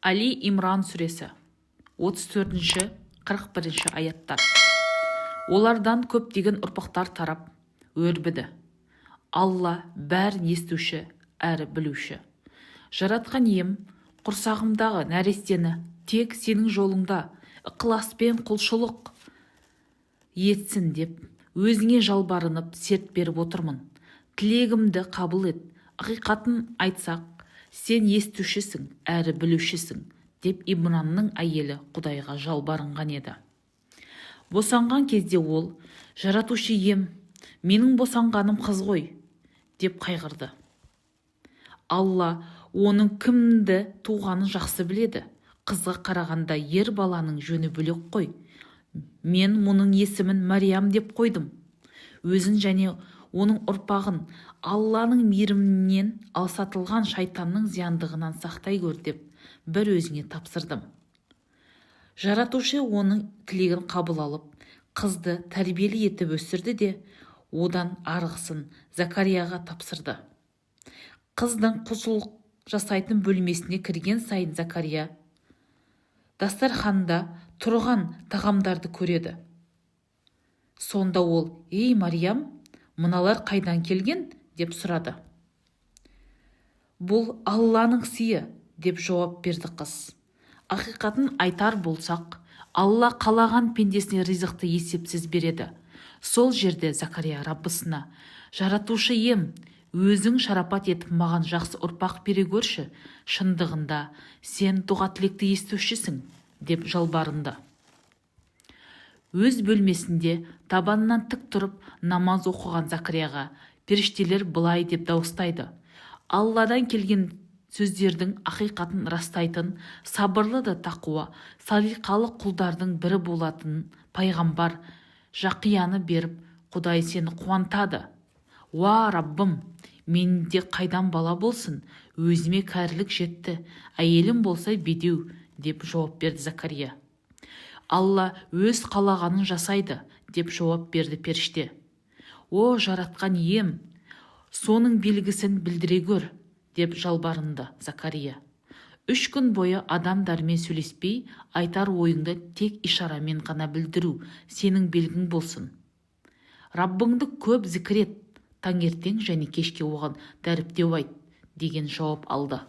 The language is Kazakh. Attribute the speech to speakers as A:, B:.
A: Али Имран сүресі, 34-41 аяттар. Олардан көптеген ұрпақтар тарап, өрбіді. Алла бәрін естуші әрі білуші. Жаратқан Ием, құрсағымдағы нәрестені тек сенің жолыңда ықыласпен құлшылық етсін деп, өзіңе жалбарынып, серт беріп отырмын. Тілегімді қабыл ет. Ақиқатын айтсақ, сен естушісің әрі білушісің, деп Имранның әйелі Құдайға жалбарынған еді. Босанған кезде ол: «Жаратушы Ием, менің босанғаным қыз ғой», – деп қайғырды. Алла оның кімді туғанын жақсы біледі. Қызға қарағанда ер баланың жөні бөлек қой. Мен мұның есімін Мариям деп қойдым. Өзін және оның ұрпағын Алланың мейірімінен алсатылған шайтанның зияндығынан сақтай көр деп, бір өзіңе тапсырдым. Жаратушы оның тілегін қабыл алып, қызды тәрбиелі етіп өсірді де, одан арғысын Закарияға тапсырды. Қыздың құлшылық жасайтын бөлмесіне кірген сайын Закария дастарханда тұрған тағамдарды көреді. Сонда ол: «Ей, Мариям, мыналар қайдан келген?» – деп сұрады. «Бұл Алланың сыйы», – деп жауап берді қыз. Ақиқатын айтар болсақ, Алла қалаған пендесіне ризықты есепсіз береді. Сол жерде Закария Раббысына: «Жаратушы Ием, өзің шарапат етіп, маған жақсы ұрпақ бере көрші. Шындығында, сен дұға тілекті естушісің», – деп жалбарынды. Өз бөлмесінде табанынан тік тұрып намаз оқыған Закарияға періштелер былай деп дауыстайды: «Алладан келген сөздердің ақиқатын растайтын, сабырлы да тақуа, салиқалы құлдардың бірі болатын пайғамбар Жақияны беріп, Құдай сені қуантады». «Уа, Раббым, менде қайдан бала болсын? Өзіме кәрілік жетті, әйелім болса бедеу», – деп жауап берді Закария. «Алла өз қалағанын жасайды», – деп жауап берді періште. «О, Жаратқан Ием, соның белгісін білдіре көр», – деп жалбарынды Закария. 3 күн бойы адамдармен сөйлеспей, айтар ойыңды тек ишарамен ғана білдіру сенің белгің болсын. Раббыңды көп зікір ет, таңертең және кешке оған дәріптеу айт, деген жауап алды.